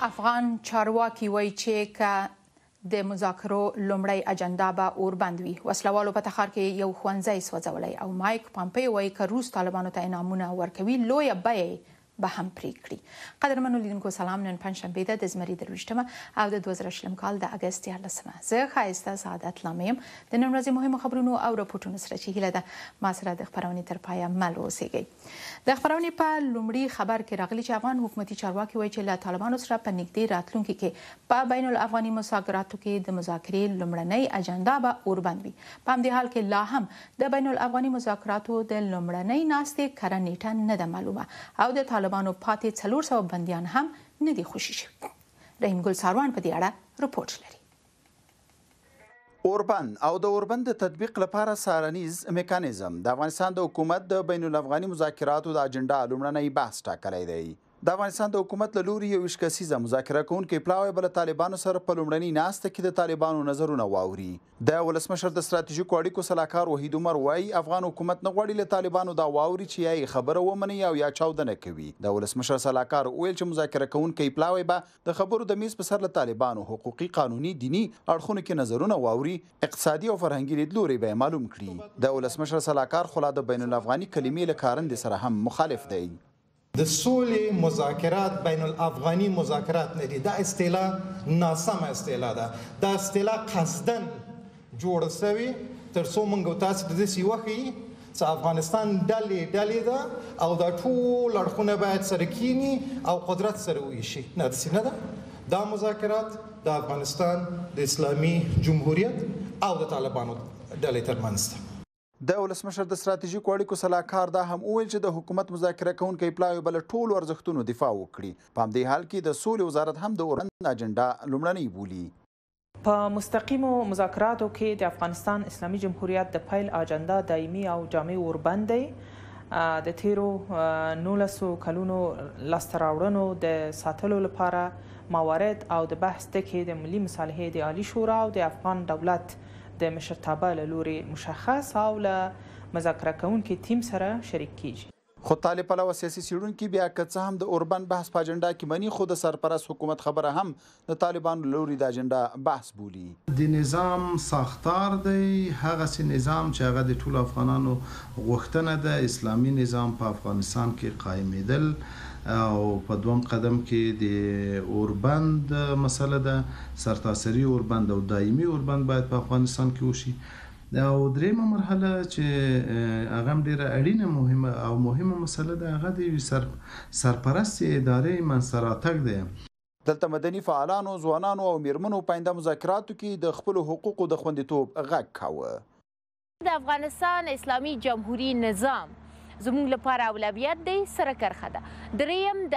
افغان چارواکي وایي چې که د مذاکرو لومړی اجنډا به اوربند وي. وسلوالو په تخار کې یو ښوونځی سوځولی او مایک پامپیو وایي که روس طالبانو ته انعامونه ورکوي، لویه بیه به هم پرې کړي. قدرمنو لیدونکو سلام، نن پنجشنبه ده د زمري 23مه او د 2020 کال د اګست 13مه. زه ښایسته سعادت لامیم د نن ورځې مهمو خبرونو او رپورټونو سره چې هیله ده ما سره د خپرونې تر پایه مل اوسئ. د خپرونې په لومړي خبر کې راغلي چې افغان حکومتي چارواکي وایي چې له طالبانو سره په نږدې راتلونکي کې په بین الافغاني مذاکراتو کې د مذاکرې لومړنۍ اجنډا به اوربند وي. په همدې حال کې لا هم د بین الافغاني مذاکراتو د لومړنۍ ناستې کره نیټه نه ده معلومه او د طالبانو پاتې 400 بندیان هم نه دي خوشي شوي. رحیم ګل ساروان په دې اړه رپورټ لري. اوربند او د اوربند د تطبیق لپاره څارنیز میکانیزم د افغانستان د حکومت د بین الافغاني مذاکراتو د اجنډا لومړنی بحث ټاکلی دی. د افغانستان د حکومت له لوري 21 کسیزه مذاکره کوونکی پلاوی به له طالبانو سره په لومړنۍ ناسته کې د طالبانو نظرونه واوري. د ولسمشر د ستراتیژیکو اړیکو سلاکار وحید عمر وایي افغان حکومت نه غواړي له طالبانو دا واوري چې یا یې خبره ومني او یا چاودنه کوي. د ولسمشر سلاکار وویل چې مذاکره کوونکی پلاوی به د خبرو د میز په سر له طالبانو حقوقي، قانوني، دیني اړخونو کې نظرونه واوري، اقتصادي او فرهنګي لیدلوري به یې معلوم کړي. د ولسمشر سلاکار خو لا د بین الافغاني کلمې له کارندې سره هم مخالف دی. د سولې مذاکرات بین الافغاني مذاکرات نه دي. دا اصطلاح ناسمه اصطلاح ده. دا اصطلاح قصداً جوړه شوې تر څو موږ تاسو ته داسې وښیي چې افغانستان ډلې ډلې ده او دا ټول اړخونه باید سره کینی او قدرت سره وویشي. نه، داسې نه ده. دا مذاکرات د افغانستان د اسلامي جمهوریت او د طالبانو ډلې ترمنځ ده. د ولسمشر د ستراتیژیکو اړیکو سلاکار دا هم وویل چې د حکومت مذاکره کوونکی پلاوی به له ټولو ارزښتونو دفاع وکړي. په همدې حال کې د سولې وزارت هم د اوربند اجنډا لومړنۍ بولي. په مستقیمو مذاکراتو کې د افغانستان اسلامي جمهوریت د پیل اجنډا دایمي او جامع اوربند دی. د تیرو 19 کلونو لاسته راوړنو د ساتلو لپاره موارد او د بحث ټکي د ملي مصالحې د عالي شورا او د افغان دولت د مشرتابه له لوري مشخص او له مذاکره کوونکي تیم سره شریک کیږي. خو طالب پلوه سیاسي څېړونکي بیا که څه هم د اوربند بحث په اجنډا کې مني، خو د سرپرست حکومت خبره هم د طالبانو له لوري د اجنډا بحث بولي. د نظام ساختار دی، هغسې نظام چې هغه د ټولو افغانانو غوښتنه ده، اسلامي نظام په افغانستان کې قایمېدل او په دوم قدم کې د اوربند مسله ده، سرتاسري اوربند او دایمي اوربند باید په افغانستان کې وشي. او درېیمه مرحله چې هغه هم ډېره اړینه مهمه او مهمه مسله ده، هغه د یوې سرپرستې ادارې منځته راتګ دی. دلته مدني فعالانو، ځوانانو او میرمنو په آینده مذاکراتو کې د خپلو حقوقو د خوندیتوب غږ کاوه. د افغانستان اسلامي جمهوري نظام زموږ لپاره اولویت دی، سره کرښه ده. دریم، د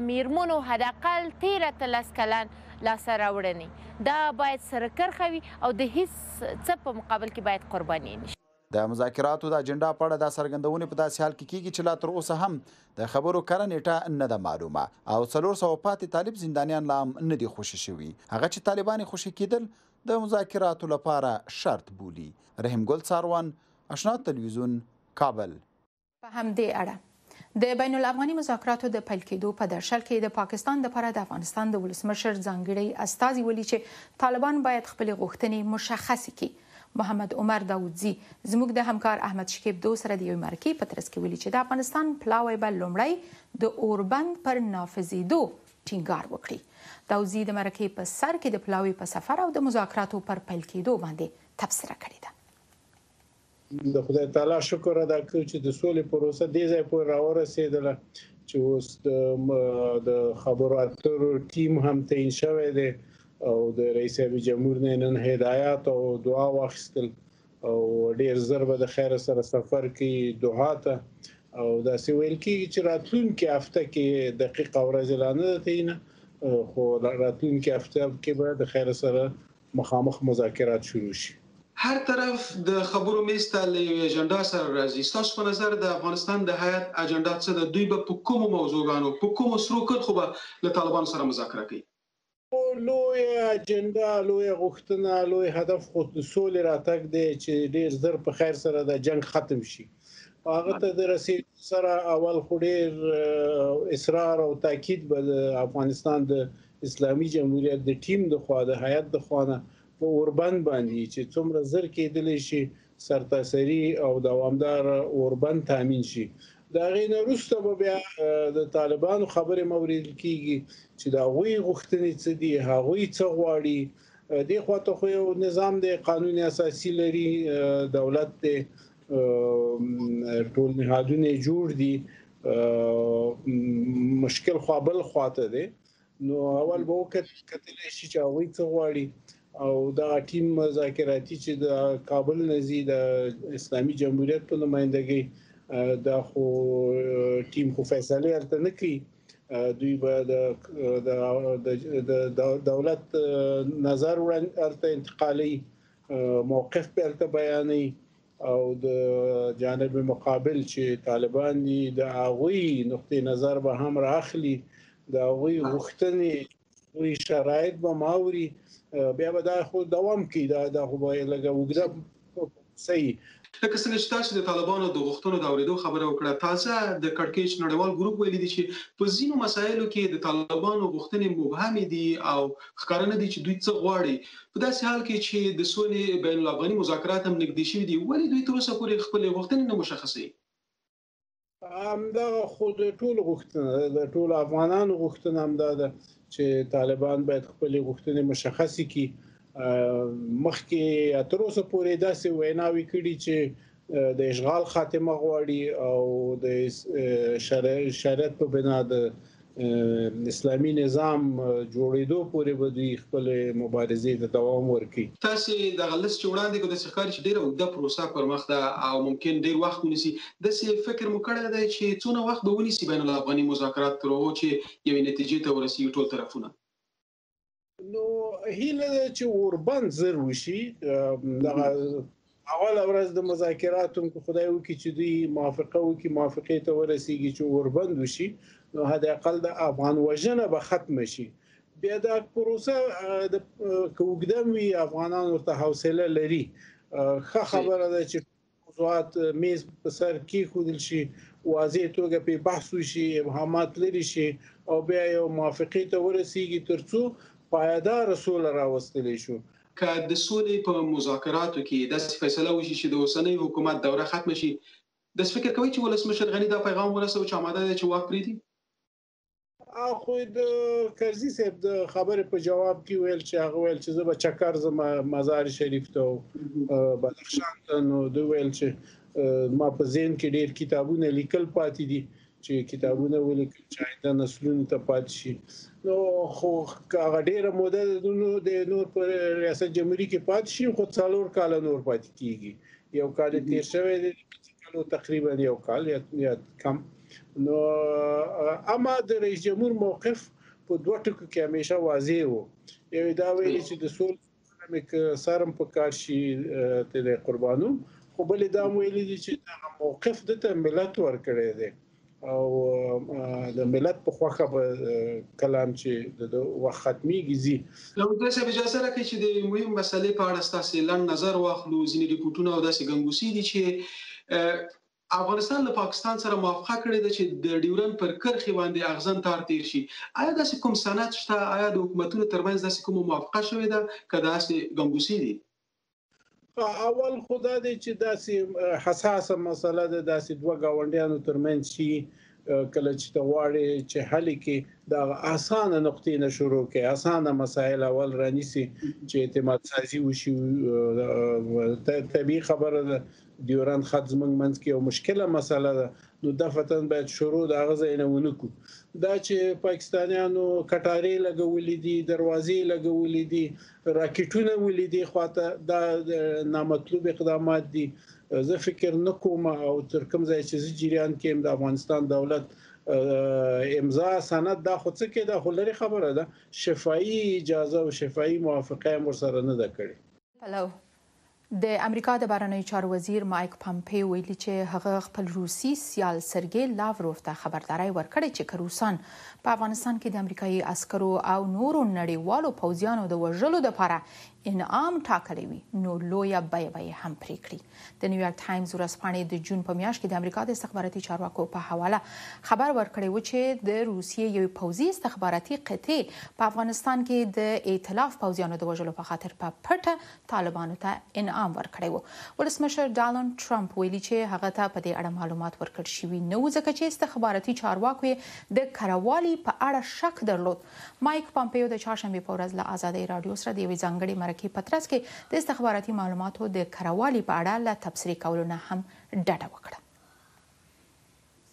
میرمنو حداقل 13 کلن لاسته راوړنې دا باید سره کرښه وي او د هیڅ څه په مقابل کې باید قرباني نشي. د مذاکراتو د اجنډا په اړه دا څرګندونې په داسې حال کې کیږي چې لا تر اوسه هم د خبرو کره نیټه نه ده معلومه او 400 پاتې طالب زندانیان لا هم نه دي خوشي شوي. هغه چې طالبان یې خوشي کېدل د مذاکراتو لپاره شرط بولي. رحیم ګل څاروان، اشنا تلویزیون، کابل. په همدې اړه د بین الافغاني مذاکراتو د پیل کېدو په درشل کې د پاکستان لپاره د افغانستان د ولسمشر ځانګړی استازي ویلي چې طالبان باید خپلې غوښتنې مشخصې کړي. محمد عمر داودزي زموږ د همکار احمد شکیب دو سره د یوې مرکې په ترڅ کې ویلي چې د افغانستان پلاوی به لومړی د اوربند پر نافذېدو ټینګار وکړي. داودزي د مرکې په سر کې د پلاوي په سفر او د مذاکراتو پر پیل کېدو باندې تبصره کړې ده. د خدای تعالی شکر ادا کړو چې د سولې پروسه دې ځای پورې راورسېدله چې اوس د خبرو اترو ټیم هم تعین شوی دی او د رئیس ابي جمهور نه نن هدایات او دعا واخیستل او ډیر زر به د خیر سره سفر کوي دوحا ته. او داسې ویل کېږي چې راتلونکې هفته کې دقیقه ورځ لا نه ده تعینه، خو راتلونکې هفته کې به د خیر سره مخامخ مذاکرات شروع شي. هر طرف د خبرو میز ته له یوې اجنډا سره راځي. ستاسو په نظر د افغانستان د هیئت اجنډا څه ده؟ دوی به په کومو موضوعګانو، په کومو سرو کرښو به له طالبانو سره مذاکره کوي؟ لویه اجنډا، لویه غوښتنه، لوی هدف خو د سولې راتګ دی چې ډېر زر په خیر سره د جنګ ختم شي. هغه ته د رسیدو سره اول خو ډیر اصرار او تاکید به د افغانستان د اسلامي جمهوریت د ټیم د خوا د هیئت د خوا نه په اوربند باندې چې څومره زر کېدلی شي سرتاسري او دوامدار اوربند تامین شي. د هغې نه وروسته به بیا د طالبانو خبرې هم اورېدل کېږي چې د هغوی غوښتنې څه دي، هغوی څه غواړي. دې خواته خو یو نظام دی، قانون اساسي لري، دولت دی، ټول نهادونه یې جوړ دي، مشکل خو بل خواته دی. نو اول به وکتل شي چې هغوی څه غواړي او دغه ټیم مذاکراتي چې د کابل نه ځي د اسلامي جمهوریت په نمایندګۍ، دا خو ټیم خو فیصلې هلته نه کوي، دوی به د دولت نظر هلته انتقالوي، موقف به هلته بیانوي او د جانب مقابل چې طالبان دي د هغوی نقطې نظر به هم راخلي، د هغوی غوښتنې، هغوی شرایط به هم اوري، بیا به دا خو دوام کوي، دا خو به لږه اوږده صحیح. لکه څنګه چې تاسو د طالبانو د غوښتنو د اورېدو خبره وکړه، تازه د کړکېچ نړیوال ګروپ ویلي دي چې په ځینو مسایلو کې د طالبانو غوښتنې مبهمې دي او ښکاره نه دي چې دوی څه غواړي. په داسې حال کې چې د سولې بین الافغاني مذاکرات هم نږدې شوي دي، ولې دوی تر اوسه پورې خپلې غوښتنې نه مشخصوي؟ همدغه خو د ټولو غوښتنه ده، د ټولو افغانانو غوښتنه همدا ده چې طالبان باید خپلې غوښتنې مشخصې کړي. مخکې یا تر اوسه پورې داسې ویناوې کړي چې د اشغال خاتمه غواړي او د شریعت په بنا د اسلامي نظام جوړېدو پورې به دوی خپلې مبارزې ته دوام ورکړي. تاسې دغه لست چې وړاندې کړ، داسې ښکاري چې ډېره اوږده پروسه پر مخ ده او ممکن ډېر وخت ونیسي. داسې فکر مو کړی دی چې څونه وخت به ونیسي بین الافغاني مذاکرات تر هغو چې یوې نتیجې ته ورسېږي ټول طرفونه؟ نو هیله ده چې اوربند زر وشي. دغه اوله ورځ د مذاکراتو که خدای وکړي چې دوی موافقه وکړي، موافقې ته ورسیږي چې اوربند وشي، نو حد اقل د افغان وژنه به ختمه شي. بیا دا پروسه که اوږده وي، افغانان ورته حوصله لري. ښه خبره ده چې موضوعات میز په سر کېښودل شي، واضح توګه پرې بحث وشي، ابهامات لرې شي او بیا یو موافقې ته ورسیږي ترڅو پایداره سوله راوستلی شو. که د سولې په مذاکراتو کې داسې فیصله وشي چې د اوسنۍ حکومت دوره ختمه شي، داسې فکر کوئ چې ولسمشر غني دا پیغام ورسوي چې آماده دی چې واک پرېږدي؟ خو د کرزي صاحب د خبرې په جواب کې ویل چې هغه ویل چې زه به چکر ځم مزار شریف ته او بدخشان ته، نو ده ویل چې ما په ذهن کې ډېر کتابونه لیکل پاتې دي چې کتابونه ولیکل چې آینده نسلونو ته پاتې شي. نو خو هغه ډېره موده د نور په ریاست جمهوري کې پاتې شي، خو 4 کاله نور پاتې کیږي. یو کال یې تېر شوی دی، کالو تقریبا یو کال یا کم. نو اما د رئیس جمهور موقف په 2 ټکو کې همیشه واضح و. یو دا ویلي چې د سولې مې که سرم په کار شي ترې قربانوم، خو بلې دا هم ویلي دي چې دغه موقف ده ته ملت ورکړی دی او د ملت په خوښه به کلام چې د وخت ختمېږي ځي. نوموړی صاحب اجازه راکړئ چې د مهمې مسئلې په اړه ستاسې لنډ نظر واخلو. ځینې رپوټونه او داسې ګنګوسې دي چې افغانستان له پاکستان سره موافقه کړې ده چې د ډیورند پر کرښې باندې اغزن تار تیر شي. آیا داسې کوم سند شته؟ آیا د حکومتونو ترمنځ داسې کومه موافقه شوې ده که داسې ګنګوسې دي؟ اول خو دا دی چې داسې حساسه مسله ده، داسې دوه ګاونډیانو ترمنځ شي، کله چې ته غواړې چې حل یې کړې، دا اسانه نقطې نه شروع کړې، اسانه مسایل اول رانیسي چې اعتماد سازي وشي. طبیعي خبره ده، ډیورند خط زموږ منځ کې یو مشکله مسله ده، نو دفعتاً باید شروع د هغه ځای نه ونه کړو. دا چې پاکستانیانو کټارې لګولې دي، دروازې لګولې دي، راکټونه ولې دي خواته، دا نامطلوب اقدامات دي. زه فکر نه کوم او تر کوم ځای چې زه جریان کې یم، د افغانستان دولت امضا سند دا خو څه کې، دا خو لرې خبره ده، شفایي اجازه او شفایي موافقه هم ورسره نه ده کړې. پلو د امریکا د بهرنیو چارو وزیر مایک پامپیو ویلي چې هغه خپل روسي سیال سرګي لاوروف ته خبرداری ورکړی چې که روسان په افغانستان کې د امریکایي عسکرو او نورو نړیوالو پوځیانو د وژلو لپاره انعام ټاکلی وي نو لویه بیه به یې هم پرې کړي. د نیویارک ټایمز ورځپاڼې د جون په میاشت کې د امریکا د استخباراتي چارواکو په حواله خبر ورکړی و چې د روسیې یوې پوځي استخباراتي قطعې په افغانستان کې د ائتلاف پوځیانو د وژلو په خاطر په پټه طالبانو ته انعام ورکړی و. ولسمشر ډانلډ ټرمپ ویلي چې هغه ته په دې اړه معلومات ورکړ شوي نه وو ځکه چې استخباراتي چارواکو یې د کره والي په اړه شک درلود. مایک پامپیو د چهارشنبې په ورځ له ازادۍ راډیو سره د یوې ځانګړې مرکې په ترڅ کې د استخباراتي معلوماتو د کره والي په اړه له تبصرې کولو نه هم ډډه وکړه.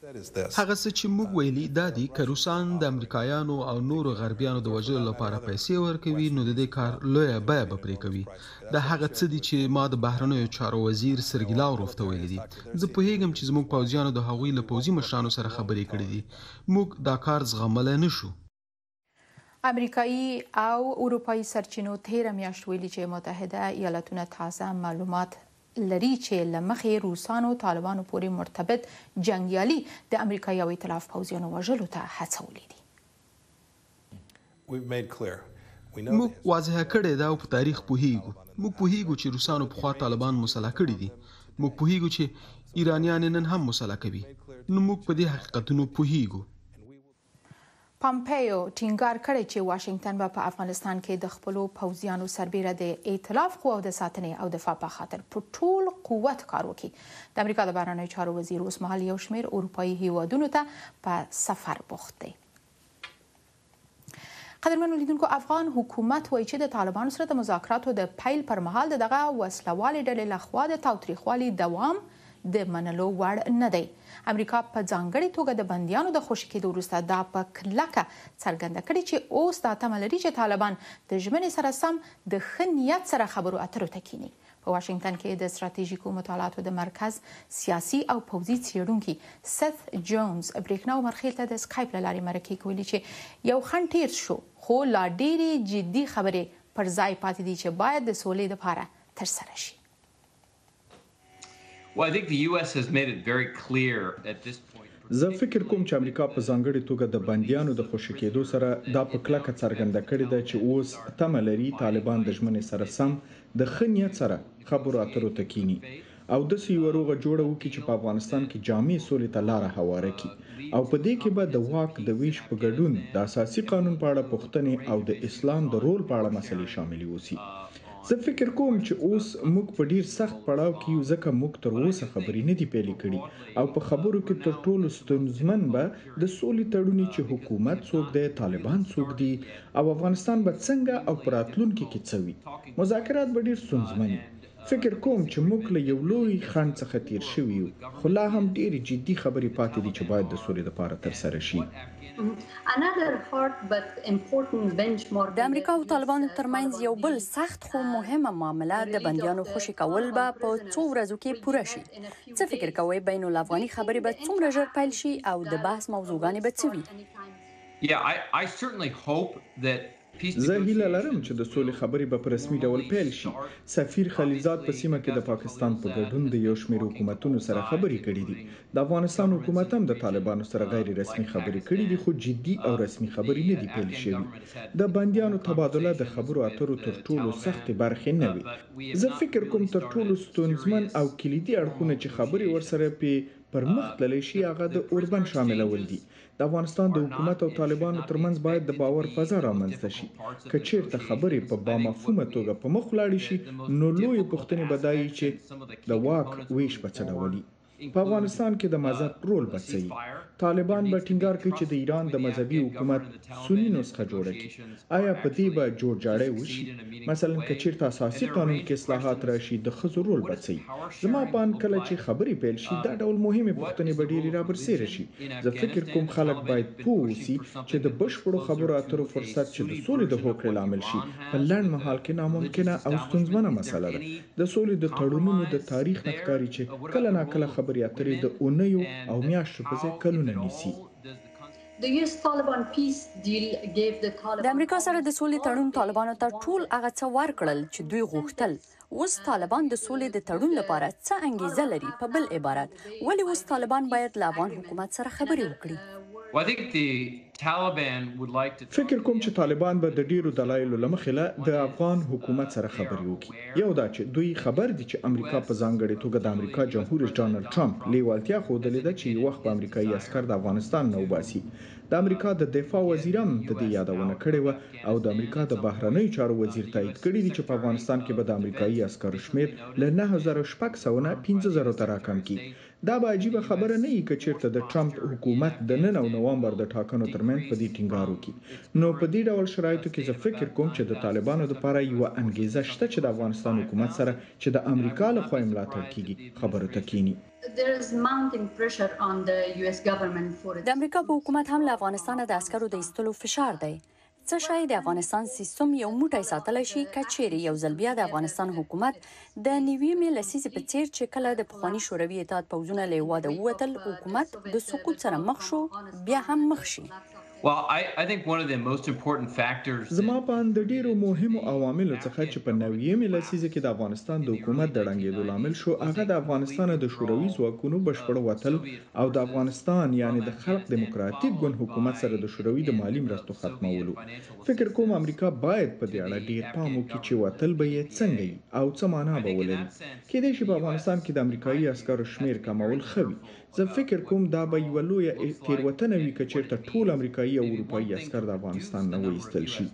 هغه څه چې موږ ویلي دا دي، که روسان د امریکایانو او نورو غربیانو د وژلو لپاره پیسې ورکوي، نو د دې کار لویه بیه به پرې کوي. دا هغه څه دي چې ما د بهرنیو چارو وزیر سرګي لاوروف ته ویلي دي. زه پوهېږم چې زموږ پوځیانو د هغوی له پوځي مشرانو سره خبرې کړې دي. موږ دا کار زغملی نه شو. امریکایي او اروپایي سرچینو تیره میاشت ویلي چې متحده ایالتونه تازه معلومات لري چې له مخې یې روسانو طالبانو پورې مرتبط جنګیالي د امریکایي او ائتلاف پوځیانو وژلو ته هڅولي دي. موږ واضحه کړې ده او په تاریخ پوهیږو. موږ پوهیږو چې روسانو پخوا طالبان مسلح کړي دي. موږ پوهیږو چې ایرانیان یې نن هم مسلح کوي. نو موږ په دې حقیقتونو پوهیږو. پامپیو ټینګار کړی چې واشنګټن به په افغانستان کې د خپلو پوځیانو سربیره د ائتلاف قواو د ساتنې او دفاع په خاطر په ټول قوت کار وکړي. د امریکا د بهرنیو چارو وزیر اوس مهال یو شمیر اروپایي هیوادونو ته په سفر بوخت دی. قدرمنو لیدونکو افغان حکومت وایي چې د طالبانو سره د مذاکراتو د پیل پر مهال د دغه وسلوالې ډلې لخوا د تاوتریخوالي دوام د منلو وړ نه دی. امریکا په ځانګړې توګه د بندیانو د خوشې کېدو وروسته دا په کلکه څرګنده کړې چې اوس دا تمه لري چې طالبان د ژمنې سره سم د ښه نیت سره خبرو اترو ته کیني. په واشنګټن کې د ستراتیژیکو مطالعاتو د مرکز سیاسي او پوځي څېړونکي سیث جونز برېښنا عمرخېل ته د سکایپ له لارې مرکې کې ویلي چې یو خنډ تېر شو خو لا ډېرې جدي خبرې پر ځای پاتې دي چې باید د سولې لپاره ترسره شي. زه فکر کوم چې امریکا په ځانګړې توګه د بندیانو د خوشې کېدو سره دا په کلکه څرګنده کړې ده چې اوس تمه لري طالبان د ژمنې سره سم د ښه نیت سره خبرو اترو ته کیني او داسې یوه روغه جوړه وکړي چې په افغانستان کې جامع سولې ته لاره هواره کړي او په دې کې به د واک د ویش په ګډون د اساسي قانون په اړه پوښتنې او د اسلام د رول په اړه مسلې شاملې اوسي. زه فکر کوم چې اوس موږ په ډیر سخت پړاو کې یو ځکه موږ تر اوسه خبرې نه دي پیلې کړي او په خبرو کې تر ټولو ستونزمن به د سولې تړون وي چې حکومت څوک دی، طالبان څوک دي او افغانستان به څنګه او په راتلونکي کې څه وي. مذاکرات به ډیر ستونزمن وي. فکر کوم چې موږ له یو لوی خنډ څخه تیر شوي یو خو لا هم ډیرې جدي خبرې پاتې دي چې باید د سولې لپاره ترسره شي. د امریکا او طالبانو ترمنځ یو بل سخت خو مهمه معامله د بندیانو خوشې کول به په څو ورځو کې پوره شي. څه فکر کوئ بین الافغاني خبرې به څومره ژر پیل شي او د بحث موضوعګانې به څه وي؟ زه هیله لرم چې د سولې خبرې به په رسمي ډول پیل شي. سفیر خلیلزاد په سیمه کې د پاکستان په ګډون د یو شمېر حکومتونو سره خبرې کړې دي. د افغانستان حکومت هم د طالبانو سره غیر رسمي خبرې کړې دي، خو جدي او رسمي خبرې نه دي پیل شوي. د بندیانو تبادله د خبرو اترو تر ټولو سختې برخې نه وې. زه فکر کوم تر ټولو ستونزمن او کلیدي اړخونه چې خبرې ورسره پې پر مخ تللی شي هغه د اوربند شاملول دي. د افغانستان د حکومت او طالبانو ترمنځ باید د باور فضا رامنځته شي. که چېرته خبرې په بامفهومه توګه په مخ ولاړې شي، نو لویې پوښتنې به دا وي چې د واک وېش به څه ډول وي؟ په افغانستان کې د مذهب رول به څه وي؟ طالبان به ټینګار کوي چې د ایران د مذهبي حکومت سني نسخه جوړه کړي. ایا په دې به جوړجاړی وشي؟ مثلاً که چېرته اساسي قانون کې اصلاحات راشي، د ښځو رول به څه وي؟ زما په اند کله چې خبرې پیل شي، دا ډول مهمې پوښتنې به ډېرې رابرسېره شي. زه فکر کوم خلک باید پوه اوسي چې د بشپړو خبرو اترو فرصت چې د سولې د هوکړې لامل شي، په لنډ مهال کې ناممکنه او ستونزمنه مسله ده. د سولې د تړونونو د تاریخ نه ښکاري چې کله ناکله خبرې اترې د اونیو او میاشتو په ځای کلونه نیسي. د امریکا سره د سولې تړون طالبانو ته ټول هغه څه ورکړل چې دوی غوښتل. اوس طالبان د سولې د تړون لپاره څه انګیزه لري؟ په بل عبارت، ولې اوس طالبان باید له افغان حکومت سره خبرې وکړي؟ فکر کوم چې طالبان به د ډېرو دلایلو له مخې له د افغان حکومت سره خبرې وکړي. یو دا چې دوی خبر دي چې امریکا په ځانګړې توګه د امریکا جمهور رئیس ډونالډ ټرمپ لېوالتیا ښودلې ده چې یو وخت به امریکايي عسکر د افغانستان نه وباسي. د امریکا د دفاع وزیر هم د دې یادونه کړې وه او د امریکا د بهرنیو چارو وزیر تایید کړې دي چې په افغانستان کې به د امریکايي عسکرو شمېر له 9600 نه 5000 ته راکم کړي. دا به عجیبه خبره نه وي که چېرته د ټرمپ حکومت د نن او نوامبر د ټاکنو ترمنځ په دې ټینګار وکړي. نو په دې ډول شرایطو کې زه فکر کوم چې د طالبانو لپاره یوه انګېزه شته چې د افغانستان حکومت سره چې د امریکا له خوا یې ملاتړ کېږي، خبرو ته کېني. د امریکا په حکومت هم له افغانستانه د عسکرو د ایستلو فشار دی. څه شی د افغانستان سیستم یو موټی ساتلی شي که چیرې یو ځل بیا د افغانستان حکومت د نیویمې لسیزې په څیر چې کله د پخواني شوروي اتحاد پوځونه له هیواده ووتل حکومت د سقوط سره مخ شو بیا هم مخ شي؟ زما په اند د ډیرو مهمو عواملو څخه چې په نویمې لسیزې کې د افغانستان د حکومت د ړنګیدو لامل شو هغه د افغانستانه د شوروي ځواکونو بشپړ وتل او د افغانستان یعنې د خلق دموکراتیک ګوند حکومت سره د شوروي د مالي مرستو ختمول وو. فکر کوم امریکا باید په دې اړه ډېر پام وکړي چې وتل به یې څنګه وي او څه مانا به ولري. کېدای شي په افغانستان کې د امریکايي عسکرو شمېر کمول ښه وي. زه فکر کوم دا به یوه لویه تېروتنه وي که چېرته ټول امریکايي او اروپايي عسکر د افغانستان نه وایستل شي.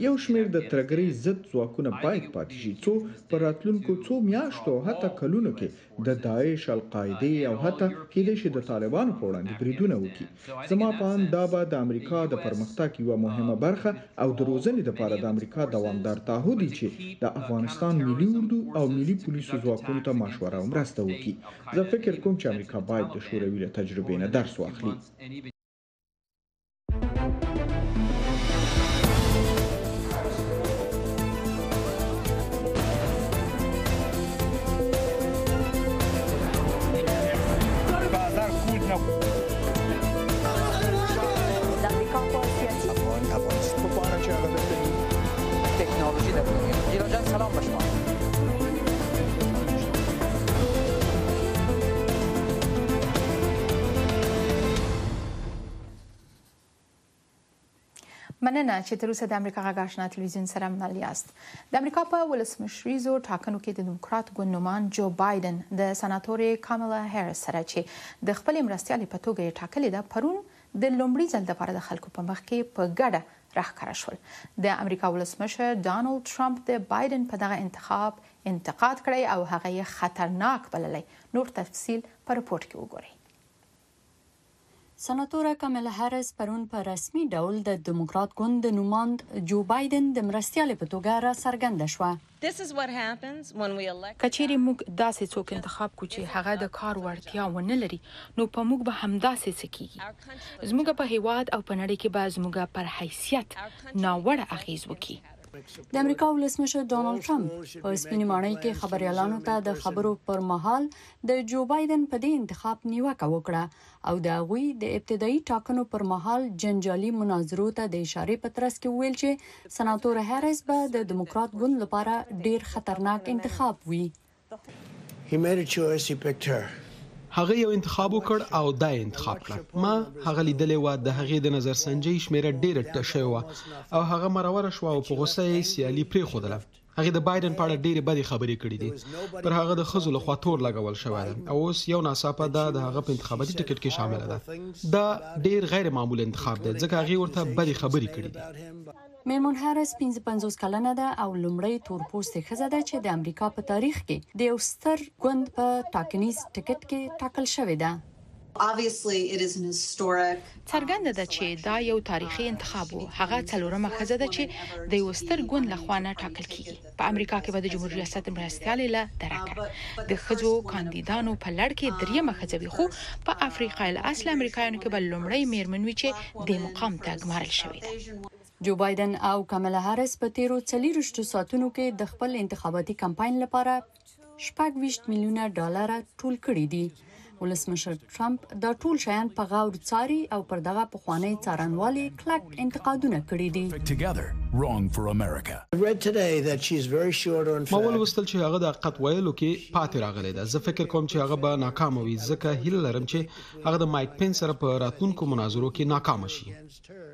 یو شمېر د ترهګرۍ ضد ځواکونه باید پاتې شي څو په راتلونکو څو میاشتو او حتی کلونو کې د داعش، القاعدې او حتی کېدای شي د طالبانو په وړاندې بریدونه وکړي. زما په اند دا به د امریکا د پرمختګ یوه مهمه برخه او د روزنې لپاره د امریکا دوامدار تعهد وي چې د افغانستان ملي اردو او ملي پولیسو ځواکونو ته مشوره او مرسته وکړي. زه فکر کوم چې امریکا باید د شوروي له تجربې نه درس واخلي. مننه چې تر اوسه د امریکا غږ آشنا تلویزیون سره مل یاست. د امریکا په ولسمشریزو ټاکنو کې د دیموکرات ګوند نوماند جو بایډن د سناتورې کاملا هریس سره چې د خپلې مرستیالې په توګه یې ټاکلې ده، پرون د لومړي ځل لپاره د خلکو په مخ کې په ګډه راښکاره شول. د امریکا ولسمشر ډونالډ ټرمپ د بایډن په دغه انتخاب انتقاد کړی او هغه یې خطرناک بللی. نور تفصیل په رپورټ کې وګورئ. سناتوره کاملا هریس پرون په رسمي ډول د دموکرات ګوند د نوماند جو بایډن د مرستیالې په توګه راڅرګنده شوه. که چیرې موږ داسې څوک انتخاب کړو چې هغه د کار وړتیا ونه لري، نو په موږ به همداسې څه کیږي. زموږ په هیواد او په نړۍ کې به زموږ پر حیثیت ناوړه اغیز وکړي. د امریکا ولسمشر ډونالد ټرمپ په سپینې ماڼۍ کې خبریالانو ته د خبرو پر مهال د جو بایډن په دې انتخاب نیوکه وکړه او د هغوی د ابتدایي ټاکنو پر مهال جنجالي مناظرو ته د اشارې په ترڅ کې وویل چې سناتور هریس به د دموکرات ګوند لپاره ډیر خطرناک انتخاب وي. هغه یو انتخاب وکړ او دا یې انتخاب کړه. ما هغه لیدلې وه، د هغې د نظرسنجۍ شمېره ډېره ټیټه شوې وه او هغه مروره شوه او په غوسه یې سیالي پرېښودله. هغې د بایډن په اړه ډېرې بدې خبرې کړې دي. پر هغه د ښځو له خوا تور لګول شوی دی او اوس یو ناڅاپه دا د هغه په انتخاباتي ټکټ کې شامله ده. دا ډېر غیر معمول انتخاب دی ځکه هغې ورته بدې خبرې کړې دي. مېرمن هریس 55 کلنه ده او لومړۍ تور پوستې ښځه ده چې د امریکا په تاریخ کې د یو ستر ګوند په ټاکنیز ټکټ کې ټاکل شوې ده. څرګنده ده چې دا یو تاریخي انتخاب و. هغه څلورمه ښځه ده چې د یوه ستر ګوند له خوا نه ټاکل کېږي. په امریکا کې به د جمهوري ریاست مرستیالې له درکه د ښځو کاندیدانو په لړ کې دریمه ښځه وي، خو په افریقایي الاصله امریکایانو کې به لومړۍ مېرمن وي چې دې مقام ته ګمارل شوې ده. جو بایډن او کاملا هریس په تېرو 24 ساعتونو کې د خپل انتخاباتي کمپاین لپاره 26 میلیونه ډالره ټول کړي دي. ولسمشر ټرمپ دا ټول شیان په غور څاري او پر دغه پخوانۍ څارنوالې کلک انتقادونه کړي دي. ما ولوستل چې هغه د حقیقت ویلو کې پاتې راغلی ده. زه فکر کوم چې هغه به ناکامه وي، ځکه هیله لرم چې هغه د مایک پنس سره په راتلونکو مناظرو کې ناکامه شي.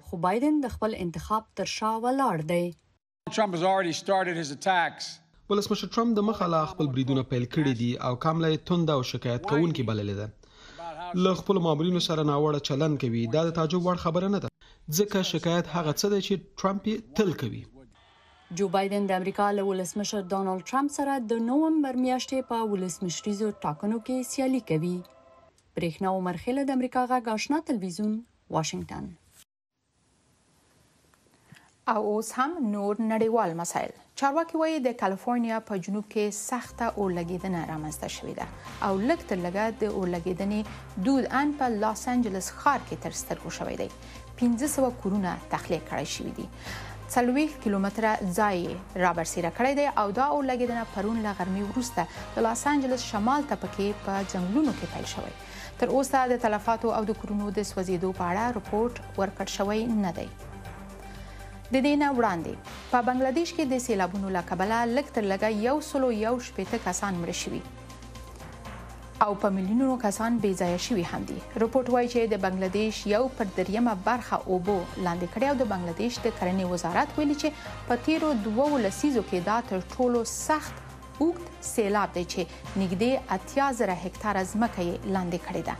خو بایډن د خپل انتخاب تر شا ولاړ دی. ولسمشر ټرمپ د مخه لا خپل بریدونه پیل کړي دي او کاملا یې تنده او شکایت کوونکې بللې ده. له خپلو مامورینو سره ناوړه چلند کوي. دا د تعجب وړ خبره نه ده، ځکه شکایت هغه څه دی چې ټرمپ یې تل کوي. جو بایډن د امریکا له ولسمشر ډونالډ ټرمپ سره د نومبر میاشتې په ولسمشریزو ټاکنو کې سیالي کوي. برېښنا عمرخېله د امریکا غږ آشنا تلویزیون، واشنګټن. او اوس هم نور نړیوال مسایل. چارواکي وایي د کالیفورنیا په جنوب کې سخته اورلګیدنه رامنځته شوې ده او لږ تر لږه د اورلګیدنې دود ان په لاس انجلس ښار کې تر سترګو شوی دی. 500 کورونه تخلیه کړای شوي دي. 40 کیلومتره ځای یې رابرسیره کړی دی او دا اورلګیدنه پرون له غرمې وروسته د لاس انجلس شمال ته پکې په ځنګلونو کې پیل شوی. تر اوسه د تلفاتو او د کورونو د سوځیدو په اړه رپورټ ورکړ شوی نه دی. د دې نه وړاندې په بنگلاديش کې د سیلابونو له کبله لږ تر لږه 161 کسان مړه شوي او په میلیونونو کسان بې ځایه شوي هم دي. رپورټ وایي چې د بنگلاديش 1/3 برخه اوبو لاندې کړې او د بنگلاديش د کرنې وزارت ویلي چې په تیرو 2 لسیزو کې دا تر ټولو سخت اوږد سیلاب دی چې نږدې 80,000 هکتاره ځمکه یې لاندې کړې ده.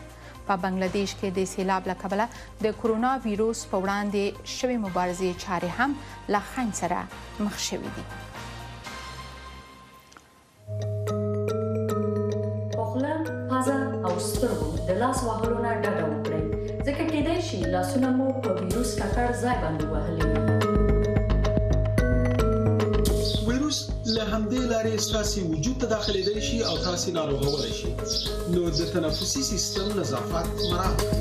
په بنگلاديش کې د سیلاب له کبله د کرونا ویروس په وړاندې شوې مبارزې چارې هم له خنډ سره مخ شوې دي. په خوله، پزه او سترګو د لاس وهلو نه ډډه وکړئ، ځکه کېدای شي لاسونه مو په ویروس ککړ ځای باندې وهلي وي. ویروس له همدې لارې ستاسې وجود ته داخلېدای شي او تاسې ناروغولی شي، نو د تنفسي سیستم نظافت مراعات کړئ.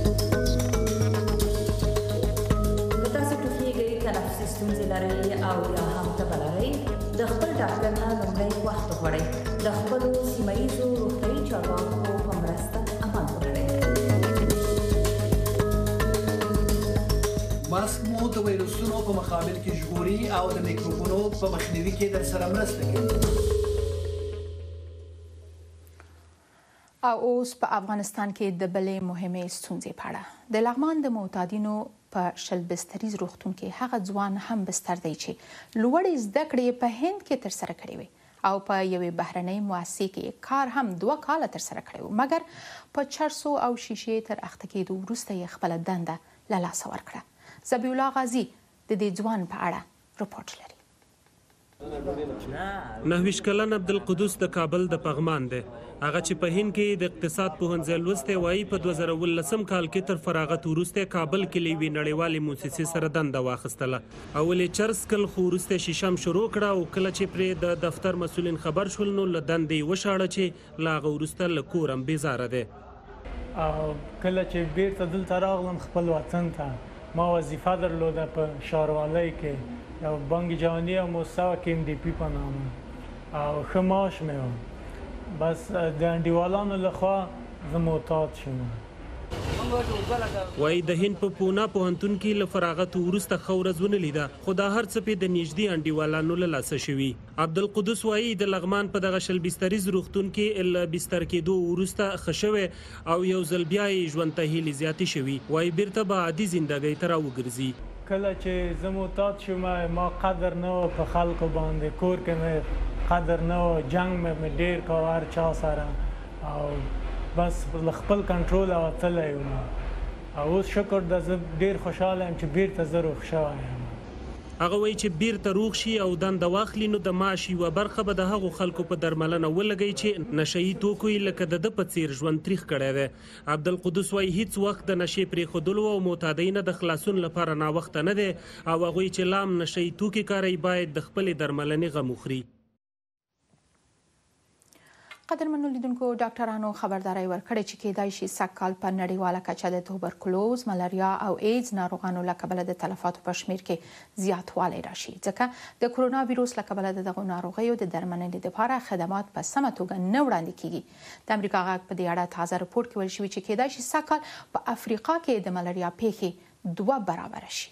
که تاسو ټوخیږئ، تنفسي ستونزې لرئ او یا هم تبه لرئ، د خپل ډاکټر نه لومړی وخت وغواړئ. د خپلو سیمه ییزو روغتیايي چارواکو په مرسته عمل وکړئ. ماسک مو د ویروسونو په مقابل کې ژغوري او د میکروبونو په مخنیوي کې درسره مرسته کوي. او اوس په افغانستان کې د بلې مهمې ستونزې په اړه د لغمان د معتادینو په 20 بستریز روغتون کې هغه ځوان هم بستر دی چې لوړې زده کړې یې په هند کې ترسره کړې وې او په یوې بهرنۍ مؤسسې کې یې کار هم 2 کاله ترسره کړی و، مګر په چرسو او شیشې تر اخته کېدو وروسته یې خپله دنده له لاسه ورکړه. ذبیح الله غازي د دې ځوان په اړه رپورټ لري. 29 کلن عبدالقدوس د کابل د پغمان دی. هغه چې په هند کې د اقتصاد پوهنځی لوستی وایي په 2017 کال کې تر فراغت وروسته کابل کې له یوې نړیوالې موسسې سره دنده واخیستله. اول یې چرس څکل، خو وروسته یې شیشه هم شروع کړه او کله چې پرې د دفتر مسؤلین خبر شول نو له دندې یې وشاړه چې له هغه وروسته له کور هم بېزاره دی. او کله چې بیرته دلته راغلم خپل وطن ته، ما وظیفه درلوده په ښاروالۍ کې، یو بانک جهاني یو موسسه وه کې ام ډي پي په نامه، او ښه معاش مې و. بس د انډیوالانو لخوا زه معتاد شوم. وایي د هند په پونا پوهنتون کې له فراغت وروسته ښه ورځ ونه لیده، خو دا هر څه پې د نږدې انډیوالانو له لاسه شوي. عبدالقدوس وایي د لغمان په دغه 20 بستریز روغتون کې له بستر کېدو وروسته ښه شوی او یو ځل بیا یې ژوند ته هیلې زیاتې شوي. وایي بیرته به عادي زندګۍ ته راوګرځي. کله چې زه معتاد شوم ما قدر نه و په خلکو باندې، کور کې مې قدر نه و، جنګ مې ډېر کاوه هر چا سره، او بس له خپل کنټروله وتلی وم. او اوس شکر ده زه ډېر خوشحاله یم چې بیرته زه روغ شوی یم. هغه وایي چې بیرته روغ شي او دنده واخلي نو د معاش یوه برخه به د هغو خلکو په درملنه ولګوي چې نشه یي توکو یې لکه د ده په څېر ژوند تریخ کړی دی. عبدالقدوس وایي هیڅ وخت د نشې پرېښودلو او معتادۍ نه د خلاصون لپاره ناوخته نه دی او هغوی چې لا هم نشه یي توکي کاروي باید د خپلې درملنې غم وخوري. قدرمنو لیدونکو، ډاکټرانو خبرداری ورکړی چې کېدای شي سږ کال په نړیواله کچه د توبرکلوز، ملاریا او ایډز ناروغانو له کبله د تلفاتو په شمېر کې زیاتوالی راشي، ځکه د کرونا ویروس له کبله د دغو ناروغیو د درملنې لپاره خدمات په سمه توګه نه وړاندې کېږي. د امریکا غږ په دې اړه تازه رپوټ کې ویل شوي چې کېدای شي سږ کال په افریقا کې د ملاریا پېښې دوه برابره شي.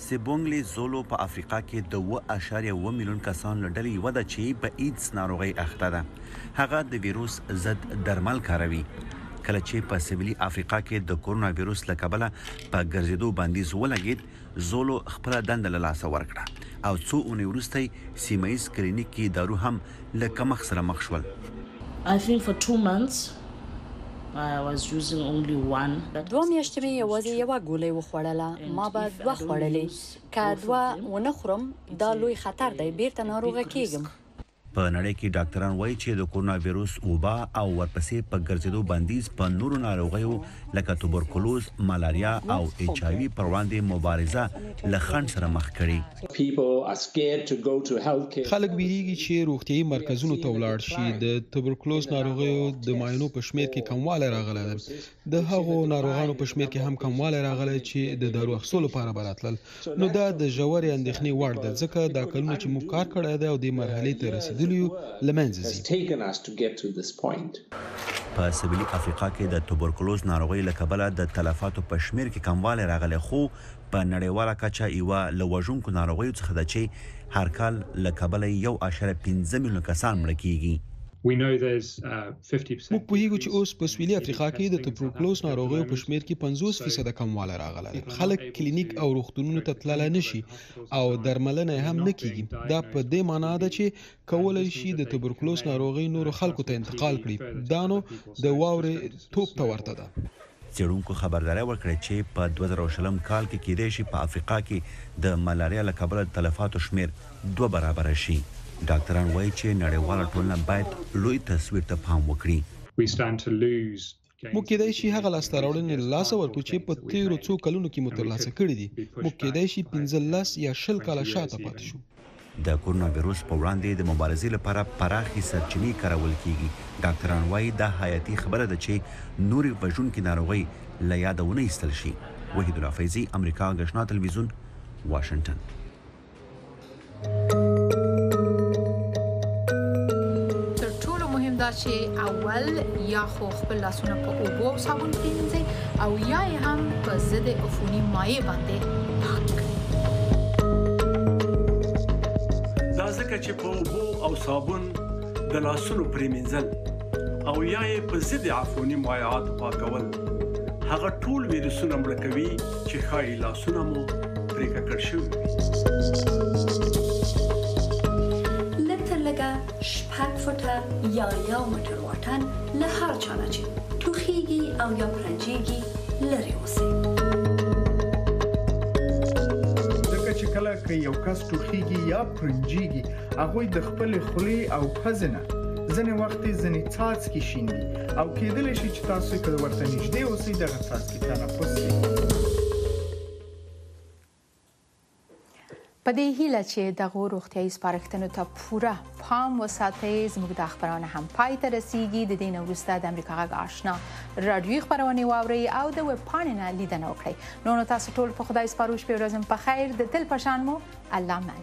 سیبونګلي زولو په افریقا کې د 7.7 میلیون کسانو له ډلې یوه ده چې په ایډز ناروغۍ اخته ده. هغه د ویروس ضد درمل کاروي. کله چې په سویلي افریقا کې د کورونا ویروس له کبله په ګرځېدو بندیز ولګېد، زولو خپله دنده له لاسه ورکړه او څو اونۍ وروسته یې سیمه ییز کلینیک کې دارو هم له کمښت سره مخ شول. دوه میاشتې مې یوازې یوه ګولۍ وخوړله، ما به دوه خوړلې، که دوه ونه خورم دا لوی خطر دی، بیرته ناروغه کیږم. په نړۍ کې ډاکتران وايي چې د کورونا ویروس وبا او ورپسې په ګرځېدو بندیز په نورو ناروغیو لکه توبرکلوز، ملاریا او ایچ آی وي پر وړاندې مبارزه له خنډ سره مخ کړې. خلک ویریږي چې روغتیايي مرکزونو ته ولاړ شي. د توبرکلوز ناروغیو د معاینو په شمېر کې کموالی راغلی دی. د هغو ناروغانو په شمېر کې هم کموالی راغلی چې د دارو اخیستو لپاره به راتلل. نو دا د ژورې اندېښنې وړ ده، ځکه دا کلونه چې موږ کار کړی دی او دې مرحلې ته رسېدلي یو، له منځه ځي. په سویلي افریقا کې د توبرکلوز ناروغۍ له کبله د تلفاتو په شمېر کې کموالی راغلی، خو په نړیواله کچه یوه له وژونکو ناروغیو څخه ده چې هر کال له کبله یې 1.5 میلیون کسان مړه کېږي. موږ پوهېږو چې اوس په سویلي افریقا کې د توبرکلوز ناروغیو په شمېر کې 50 فیصده کموالی راغلی دی. خلک کلینیک او روغتونونو ته تللی نه شي او درملنه یې هم نه کېږي. دا په دې معنا ده چې کولی شي د توبرکلوز ناروغي نورو خلکو ته انتقال کړي. دا نو د واورې توپ ته ورته ده. څېړونکو خبرداری ورکړی چې په 2020 کال کې کېدای شي په افریقا کې د ملاریا له کبله د تلفاتو شمېر دوه برابره شي. ډاکتران وايي چې نړیواله ټولنه باید لوی تصویر ته پام وکړي. موږ کېدای شي هغه لاسته راوړنې له لاسه ورکړو چې په تېرو څو کلونو کې مو ترلاسه کړې دي. موږ کېدای شي 15 یا 20 کاله شاته پاتې شو. د کورونا ویروس په وړاندې د مبارزې لپاره پراخې سرچینې کارول کېږي. ډاکتران وايي دا حیاتي خبره ده چې نورې وژونکې ناروغۍ له یاده ونه ایستل شي. وحیدالله فیضي، امریکا غږ اشنا تلویزیون، واشنګټن. تر ټولو مهم دا چې اول یا خو خپل لاسونه په اوبو او صابون پریمنځئ او یا یې هم په ضد عفوني مایع باندې پاک کړئ. دا ځکه چې په اوبو او صابون د لاسونو پریمنځل او یا یې په ضد عفوني مایعاتو پاکول هغه ټول ویروسونه مړه کوي چې ښایي لاسونه مو پرې ککړ شوي وي. لږ تر لږه شپږ فوټه یا یو مټر واټن له هر چا نه چې ټوخیږي او یا پرنجیږي لرې اوسئ. ځکه چې کله که یو کس ټوخیږي یا پرنجیږي هغوی د خپلې خولې او پزې نه ځینې وخت ځینې څاڅکي شیندي او کېدلی شي چې تاسو که ورته نږدې اوسئ دغه څاڅکي تنفس کړئ. په دې هیله چې دغو روغتیايي سپارښتنو ته پوره پام وساتئ، زموږ دا خپرونه هم پای ته رسیږي. د دې نه وروسته د امریکا غږ آشنا راډیويي خپرونې واورئ او د ویب پاڼې نه لیدنه وکړئ. نو تاسو ټول په خدای سپارو، شپې ورځم په خیر، د تل په شان مو الله مل.